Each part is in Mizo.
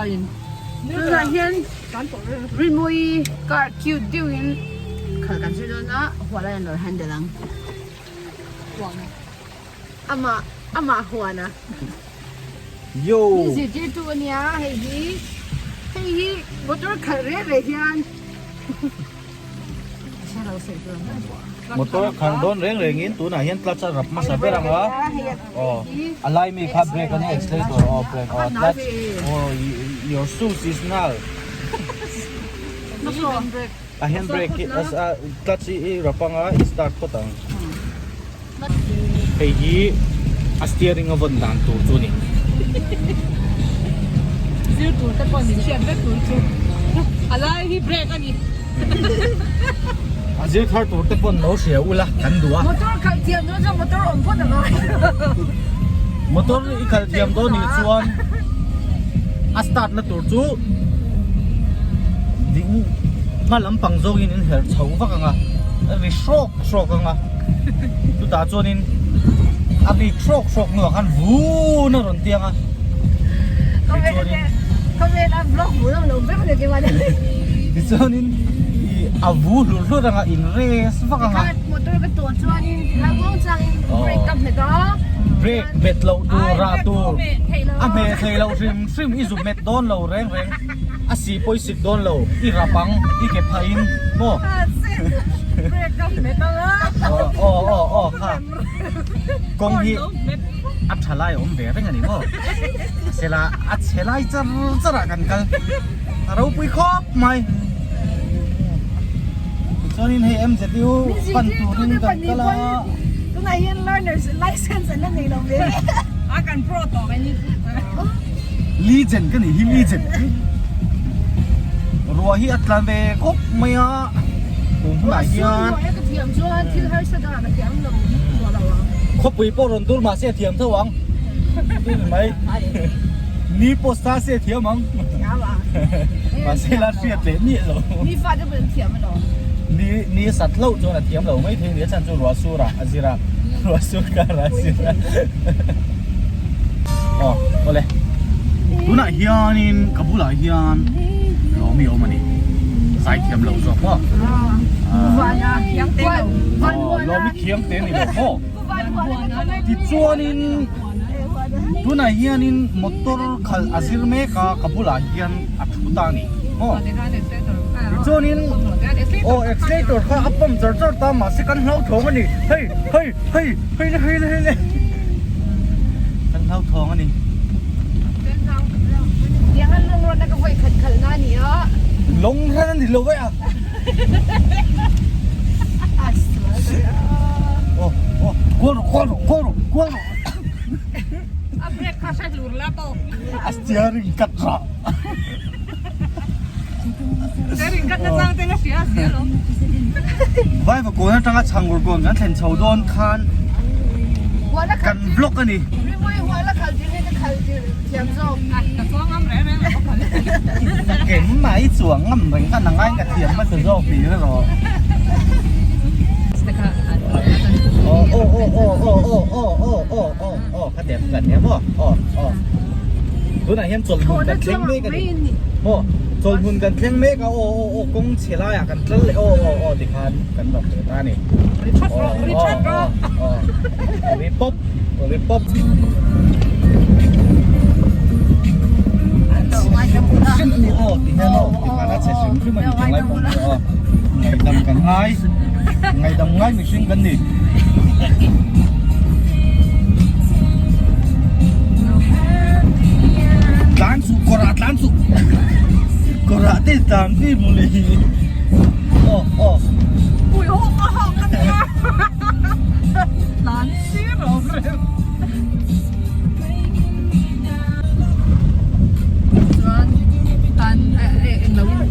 in. Tunah hian Rinmawii car cute deuhin khalh kan zir dawn a, hual a in rawn handle ang. Amah amah huan a. Yo! Min zirtirtu a nia hei hi. Hei hi motor khalh reh reh hian. Motor khalh dawn reng rengin tunah hian clutch a rap hmasa ber ang a aw a lai mi kha brake a nia accelerator aw brake aw clutch aw your shoes is null a hand brake hi a clutch hi i rap anga i start phawt ang hei hi a steering a vawn dan tur chu a ni. Zir tur te pawh min hriat vek tur chu a lai hi brake a ni. A zir thar tur te pawn lo hria ula kan duh a. Motor khalh thiam dawn chuan motor awm phawt a ngai. Motor i khalh thiam dawn nih chuan a start na tur chu ding hma lampang zawngin in herh chho vak ang a, a ri hrawk hrawk ang a. Chutah chuanin a rik hrawk hrawk hnuah khan vun a rawn tiang a. Tichuanin Khawvela vlog hmuh nawm lo ber ni chuan. Tichuanin i a vu hlur hlur anga in race vak anga. Tikhan motor ka tawh chuanin tikhan muang changin brake ka hmet a. Brake hmet loh tur rah tur a hmeh thei loh hrim hrim i zu hmet dawn lo reng reng a si pawh i sik dawn lo i rap ang i ke phah in maw. Brake ka hmet anga. Aw aw aw kha. Kawng hi a tha lai a awm ve reng a ni maw? Sela a chhe lai char char ah kan kal a ropui khawp mai. Tichuanin hei MZU pan turin kan kal a. Tunah hian learners license an la nei lo ve. A kan pro tawh mai ni. Legend ka nih hi legend. Ruah hi a tlan ve khawp mai a. Tun hunah hian. Ruah ka thiam chuan thil harsa dangah ka thiam lo ruah lo ang. Khawpui pawh rawn tur mahse a thiam tho ang. Tin mai. Ni pawh star se a thiam ang. Thiam ang. Mahse la hriat leh miah lo. Ni fa te pawh an thiam alawm. Ni ni sat hlauh chuan a thiam lo mai thei nia chhan chu ruah sur ah a zir a. Ruah sur kar ah a zir a. Aw awle. Tunah hianin ka bulah hian Lawmi awm a ni. Zaithiam lo zawk maw? Lawmi thiam te ni lo maw? Tichuanin tunah hianin motor khalh a zir mek a, ka bulah hian a thu ta a ni maw? Tichuanin aw accelerator kha a pump char char ta mahse kan hlauthawng a ni. Hei hei hei hei le hei le hei le kan hlauthawng a ni. Lawng ran a ni lo vek a. Aw aw kual rawh kual rawh kual rawh kual rawh. A brake kha hre hlur la tawk. A steering cut rah. Steering cut na chang te la hria sia lo. Vai va kawn atanga chhangur kawn kan thlen chho dawn khan kan vlog a ni. Kem mai chuang ngam reng khan a ngai ka thiam hmasa zawk tih hre rawh. Aw aw aw aw aw aw aw aw aw aw kha tiang kan nia maw aw aw tunah hian chawlhmun kan thleng mek a ni maw chawlhmun kan thleng mek a aw aw aw kawng chhe laiah kan tlal leh aw aw aw tikhan kan rawk leh ta a ni aw aw aw ri pawp ri pawp hrim a ni aw ti hian aw tikhan a chhe hrim hrim a ni ti ngai pawh ni aw ngaihdam kan ngai ngaihdam ngai mihring kan ni. Tlan suh kawrah tlan suh kawrah te tlan vi mawle aw aw Pui hawk a hawk a nia tlan sir awm reuh. Chuan tan englo in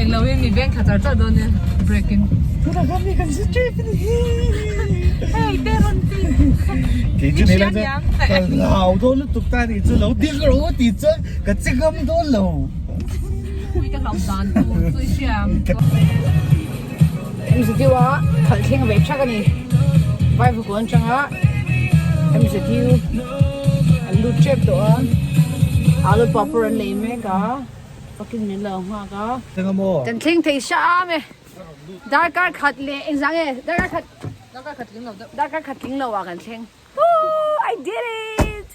englo in mi veng thla char char dawn e break in. Tunah khan mi kan si tep a ni hi. Hei te rawn ti. Kei chu nei lang chuan ka hlau dawn lutuk ta ni chu lo ding rawh u tih chuan ka che ngam dawn lo. Pui ka hlauh dan tur chu i hria ang. MZU a khalh thleng ve thak a ni. Vaivakuan atanga MZU an lut tep tawh a. Alu papar an lei mek a fucking min lo nghak a. Kan thleng thei hram e. Darkar khat leh engzah nge darkar khat Darkar khat tling lo deuh. Darkar khat tling lo ah kan thleng. Woo! I did it!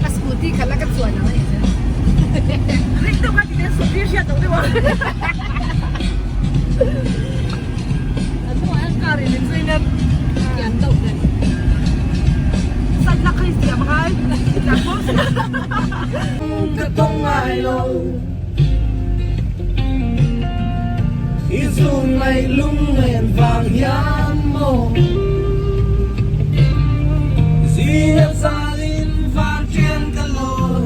A scooty khalh a ka chuan ang a nih chu. Ring deuh kha tih scooty a hriat loh deuh a. A chungah hian car in min zui nen kian deuh nen. Sat lak kha i siam a ngai. Ka tawng ngai lo I zun ngaih lunglen vang hian maw Zing a zalin van ṭian ka lawn